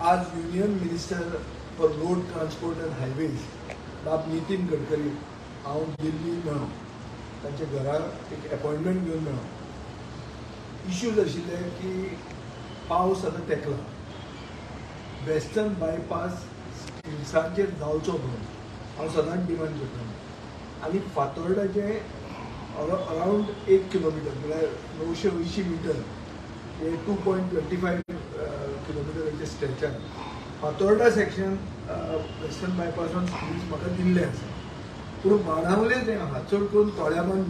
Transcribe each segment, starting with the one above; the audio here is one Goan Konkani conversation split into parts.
आज Union Minister for Road Transport and Highways बाब नितीन गडकरी हांव दिल्ली मेळ्ळो, तांच्या घरा एक अपॉयंटमेंट घेवन मेळ्ळो. इश्यूज आशिल्ले की पावस आतां तेंकला, वेस्टर्न बायपास स्टिल्सांचेर जावचो म्हणून हांव सदांच डिमांड करता. आनी फातोर्डाचें अरावंड 1 किलोमिटर म्हळ्यार 980 मिटर हे 2.25 किलोमिटराचे स्ट्रेचार Fatorda section western bypass on stilts म्हाका दिल्लें आसा. पूण बाणावले जें आहा चड करून तोळ्याबांद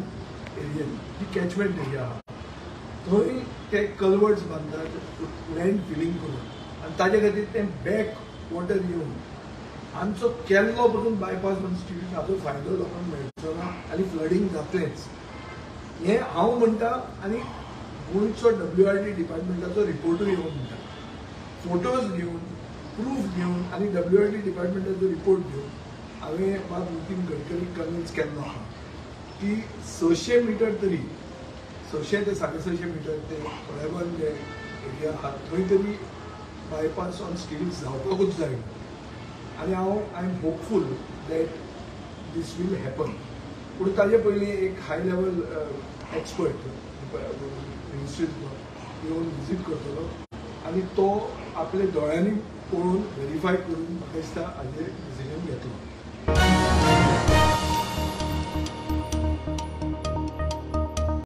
एरियेन जी कॅचमेंट एरिया आहा थंय ते कलवर्ट्स बांदतात लँड फिलींग करून आनी ताजे खातीर तें बॅक वॉटर येवन आमचो केल्लो पसून बायपास ऑन स्टिल्स हाचो फायदो लोकांक मेळचो ना आनी फ्लडींग जातलेंच हें हांव म्हणटा. आनी गोंयचो WRD डिपार्टमेंटाचो रिपोर्टूय येवन म्हणटा, फोटोज घेवन प्रूफ घेवन आनी WRD डिपार्टमेंटाचो रिपोर्ट घेवन हांवें बाब नितीन गडकरीक कन्विन्स केल्लो आहा की 600 मिटर तरी 600 ते 650 मिटर ते तोळ्याबांद जे एरिया आहा थंय तरी बायपास ऑन स्टिल्स जावपाकूच जाय. आनी हांव I am hopeful that this will happen. पूण ताजे पयलीं एक हाय लेवल एक्सपर्ट मिनिस्ट्रींतलो येवन विजीट करतलो आनी तो आपल्या दोळ्यांनी पळोवन वेरीफाय करून म्हाका दिसता हाजेर डिसिजन घेतलो.